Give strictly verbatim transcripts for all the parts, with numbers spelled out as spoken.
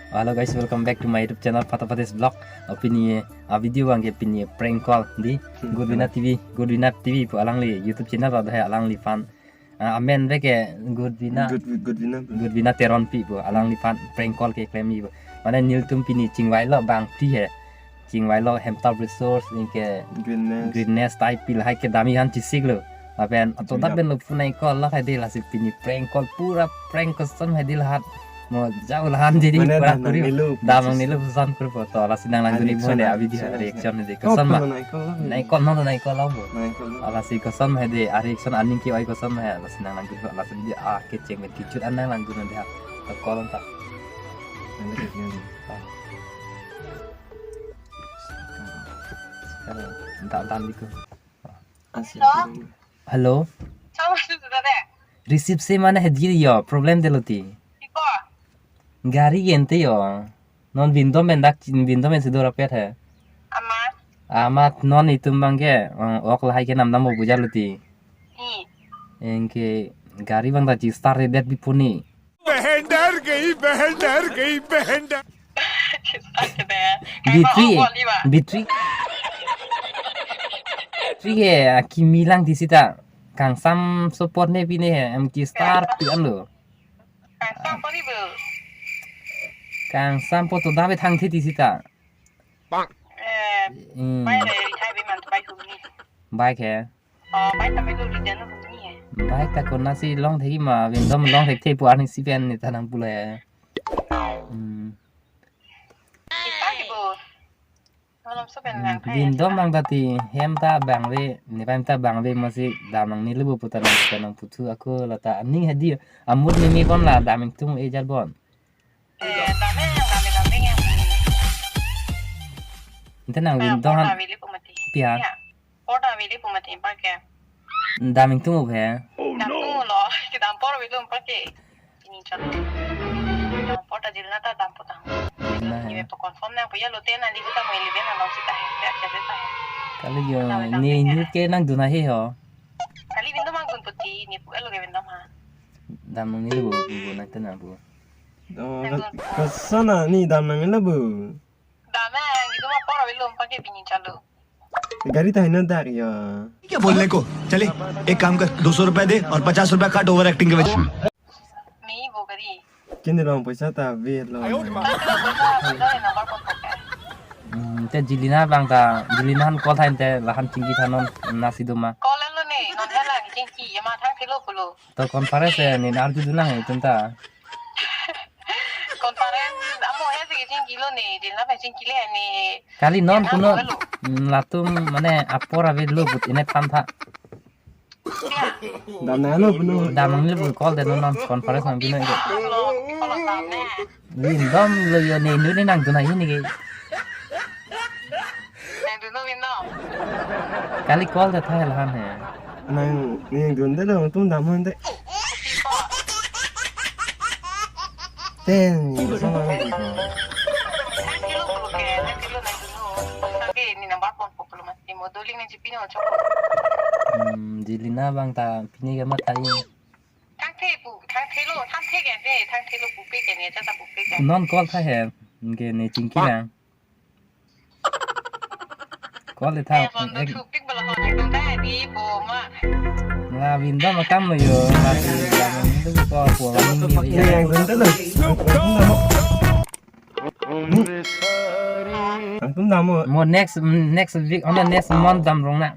Hello guys, welcome back to my YouTube channel Pata Patis Vlog. Oh, pini a video abangke pini prank call di Gurvina T V, Gurvina T V pu alangli YouTube channel lo, hai alangliphan. Ah, amen abangke Gurvina, Good, Gurvina. Gurvina Teronpi pu alangliphan prank call keklemji pu. Mane nelitum pini chingvailo bang ti he. Chingvailo Hemtap Resort anke Green Nest. Green Nest type pi lahai kedam-i aphan chesiklo. Lapen ato Green dap Nest. Pen lo phone nangcall lo hai de, lasi pini prank call pura prank koson hai de lahat. Mo jau lahan didi. Mane pura dam kuri. Nangnelo. Dam nangnelo puson kuri pu to, lasi nang langdun-i reaction, mo ne a video reaction, reaction de. Oh, koson ma. Nangcall lo. Nangcall lo, nangcall lo. Nangcall lo. Lasi koson hai de, a reaction aning ke-oi koson hai, lasi nang langdun, lasi video a kecheng pen kejut an nang langdun de ha. To call ta. Nang kejut. Ah. Sekarang, entar, entar diko. Asik. Hello? Hello? Sama sudah deh. Receive se mane hedi yo, problem delo ti. Iko? Gari gente yo. Non Vindom pen dak, Vindom pen si dor apet he. Amat. Amat non itum abangke, eh, ok lahai ke namdam mo bujalo ti. I. Anke gari abang ta ji start redet bipuni. बहन डर गई, बहन डर गई, बहन डर। Start ke deh. Battery, kaima oh, boli ba. Battery. Battery ke, ah, kimi lang di sita. Kangsam support ne pine he, em ki start pi an lo. Kangsam pori bu. Kangsam po to dabe thangthe di sita. Eh, hmm. Bai le, ri thai be man to bai hu ni. Bai ke. Oh, bai ta me lo ri jan lo ni he. Bai ta konatsi long thek ma, Vindom long thekthe pu arni si pen ne ta nang pulo he. Hmm. Kita ki bo. Malam so pen lang thai. Vindom abang ta ti hem ta bang ve, ne hem ta bang ve masi dam nangnelo pu ta nang, ta nang puthu ako la ta aning hedi. Amut ni mi bon la dam ingtung e jar bon. Eh, dam e, dam e, dam e ya. Ante nang Vindom han. Pia. Pia. Por ta veli pu mati abangke. Dam ingtung up he. Dam tung lo, kedam por veli abangke. Ini chalo. Dam por ta jilna ta dam por ta. Jilna he. Ibe to confirm nang puya lo te na di kita mo eleven na lo sita he. Ya, ya, sita he. Kali yo, ni, ni ke nangdun ahe ho. Kali Vindom nangdun puti, ni pu elo ke Vindom ha. Dam nangnelo bu, bu, bu nang tena bu. Oh, koson ni dam nangnelo bu. Dam e, itu ma por veli abangke bini chalo. गाड़ी तो है ना दार या। क्या बोलने को? चले, एक काम कर, दो सौ रुपए दे और पचास रुपए काट ओवर एक्टिंग के वजह से। Ni bo gari. Kini long paisa ta ve lo. Hmm, te Jelina abang ta, Jelina han call tha ante lahan chingki tha non nasi do ma. Call lo ne, non hala chingki, ya ma thangthelo pulo. To conference e, ne arju dun nang itum ta. Conference amo he si chingki lo ne, Jelina pen chingki le ne. Kali non ya, kuno, amo lo. Mm, latum mane apor ave lo but ine tham tha. Ya. Dam nangnelo puno. Dam nangnelo bu call de non non conference nang dun nang ke. Lo, kalau dam ne. Vindom lo yo ne, nu ne nangdun ahi ne ke. Nangdun no Vindom. Kali call de tha lahan he. Nang, nangdun de lo, tum dam han de. Ten, sama ni ko. Thangthelo pulo ke, thangthelo nangdun no. Sake ni number phone po pulo mati mo doling ni chipino choko. Hmm, Jelina abang ta pine ke mathai. Thangthe pu, thangthelo, thangthe ke de, thangthelo pupe ke ne, cha ta pupe ke. Non call tha he, ke ne chingki nang. Call le tha. Eh, phone to ek thupik bala ho, chingdun ta di bo ma. La Vindom akam lo yo, la si la Vindom ko po la ning ni. Yang Vindom lo. Ang tum dam mo. Mo next, next week, on the next month dam rong na.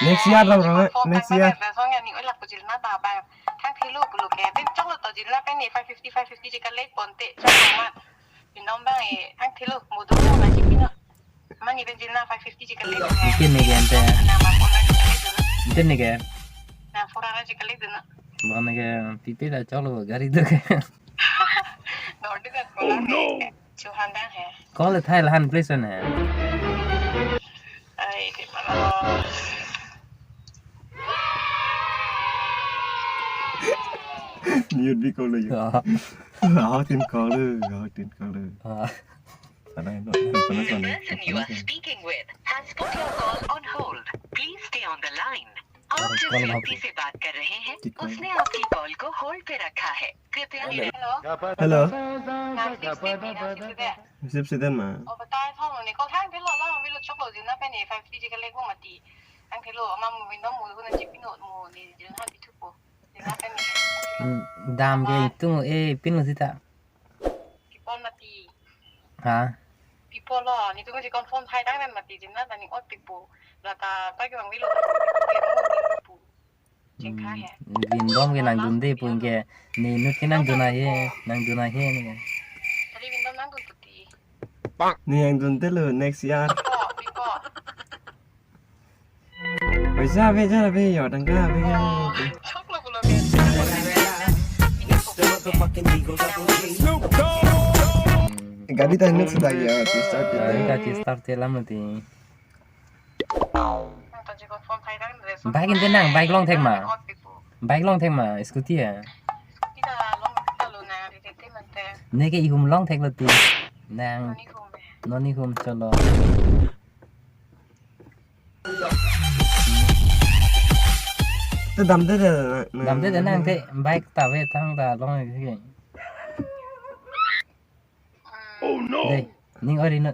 Next year dam rong, next year. Song ya ni ola ko Jelina ta bang. Thangthelo pulo ke. Pen choklo to Jelina pen ni five fifty, five fifty chikale ponte. Choklo ma. Vindom abang e, thangthelo, mudu mo na chipino. Mani pen Jelina five fifty chikale. Ikin ne ke ante. Na ma phone na chikale dun. Ikin ne ke. Na phone na chikale dun. Bang ne ke pipi da choklo gari do ke. Dor di ka kola ne. Chuhan dang he. Call le thai lahan please ne. Ai, di mana lo. Mute bi call lo yo. Ah. Aho tin call lo, aho tin call lo. Ah. Ada yang buat, buat, buat, buat. The person you are speaking with has put your call on hold. Please stay on the line. आप जिस व्यक्ति से बात कर रहे हैं, उसने आपकी कॉल को होल्ड पे रखा है। कृपया hello. Hello. Nang six ten ni, nang six ten. Six ten ma. Oh, batai thong ni, call thang thelo la, mi lo choklo jin na pen ni five G kali ko mati. Thang thelo, ama mo window mo ko na chip no mo ni jin ha bithu ko. Jin na pen ni. Hmm, dam ke itum, eh, pin lo sita. People mati. Ha? People lo, netum si confirm thai tang pen mati jin na ta ni ot pipo. La ta pa ke bang mi lo. Jin ka he. Windom ke nangdunde pu ke, ne inut ke nangdun ahe, nangdun ahe ne. Tadi Windom nangdun puti. Ne nangdunde lo next year. Pipo, pipo. Paisa ave, jar ave, yo, tangka ave. Oh, choklo pulo ke. Gari ta inut sudah ya, start. Gari ta start te lam ti. Bike inte nang, bike long thek ma? Bike long thek ma, scooty ya? Ne ke ihum long thek lo ti. Nang, non ihum cholo. Te damde de, nang. Damde de nang te, bike ta ave thang ta long ke. Oh no. Dei, ning ori no.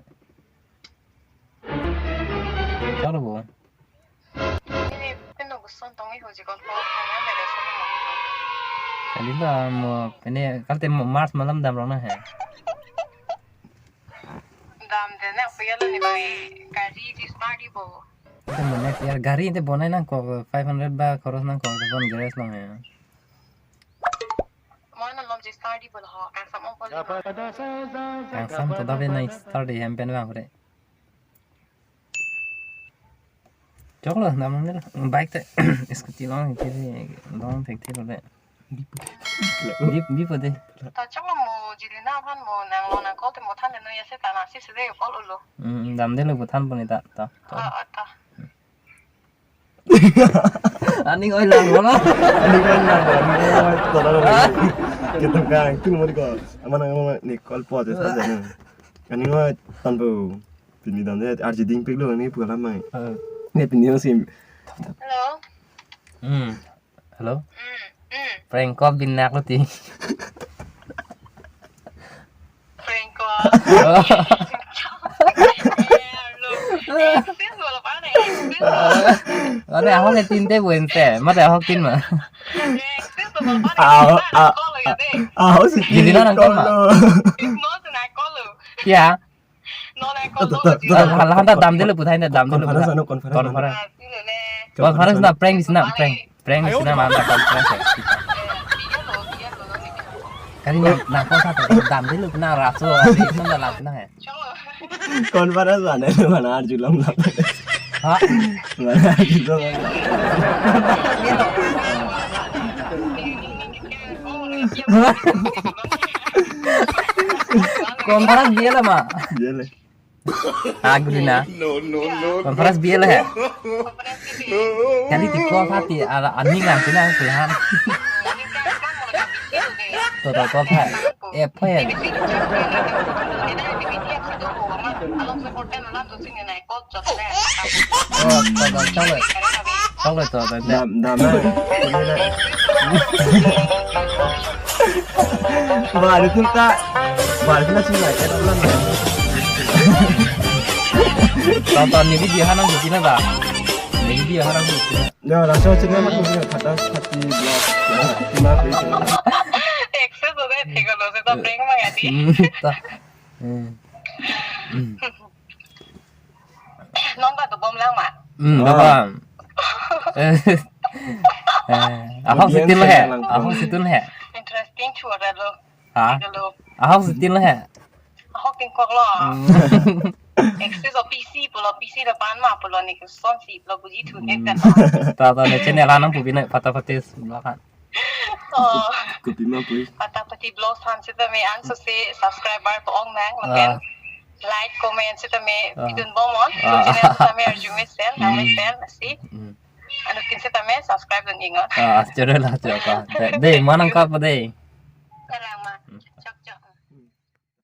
Chalo bo. Ini peno guson tong iho jikon po, hanya mere sono. Kali la mo, pene kalte mo March malam dam rong na he. Dam de na kuya lo ni bang, gari di start di bo. Ante mo next year gari ante bonai nangkok, five hundred ba khoros nangkok, te bon garage long he. Mo na lom ji start di bol ho, kangsam ong pol. Kangsam to dabe na start di hem pen bang hure. Choklo, nam ne la. Bike te, scooty long, te long thek thek lo le. Dip, dip, dip de. Ta choklo mo, jili na aphan mo, nang lo nang call te mo than de no ya se ta na si se de call ulo. Hmm, dam de lo bu than puni ta, ta. Ah, ah, ta. Aning oi lang bola. Aning oi lang, aning oi, tolong. Kita kan, itu mau di call. Aman, aman, ni call po aja saja. Aning oi, tanpa pini dan dia R J ding pik lo, ni pula mai. Ne pini yang sim. Hello. Hmm. Hello. Hmm. Hmm. Prank call bin nak lo ti. Prank call. Oh. Mane ahok ke tin te buen te, mate ahok tin ma. Aho, a-, aho si tin. Gili na nang call ma. Kya? Lahan ta dam dilo puthai na dam dilo puthai. Conference ano, conference ano. Conference. Conference na prank is na prank. Prank is na manta conference. Kali na na ko sa to dam dilo na raso ati na la na he. Conference mana mana arju long la. Ha? Mana arju long. Conference dia la ma. Dia la. Agri na. No, no, no. Conference biar lah ya. Kali di call hati ala aning lang kena kelihan. Tuh tuh call ha. Eh apa ya? Oh, tuh tuh call. Call tuh tuh. Dam dam. Baru tuh tak. Baru tuh sih lah. Tonton ni video hanang bukin apa? Ni video hanang bukin. Ya, langsung aja kan aku punya kata hati blog. Ya, terima kasih. Ekses sudah tiga dosen tak prank mah ya di. Hmm, ta. Hmm. Hmm. Nonta tu bom lang ma. Hmm, ah. Bom. Eh, eh, ahok sitin lo he. Audience lang. Ahok sitin lo he. Interesting chuada lo. Ha? Ahok sitin lo he. Ahok tingkok lo. Hmm. Ekses o P C pulo, P C depan ma pulo ni keson si pulo buji thu ne kan. Ta ta ne channel anang pu bina pata patis belakang. Oh. Kopi ma pui. Pata pati blog san sita me ang so se subscriber po ong nang lapen. Ah. Like, comment sita me. Ah. Bidun bomon. Ah. So channel sita me arju me sel, nang me sel, si. Hmm. Anu kin sita me subscribe dun ingon. Ah, choro la choro ka. De, de, manang ka pa de. Salam ma.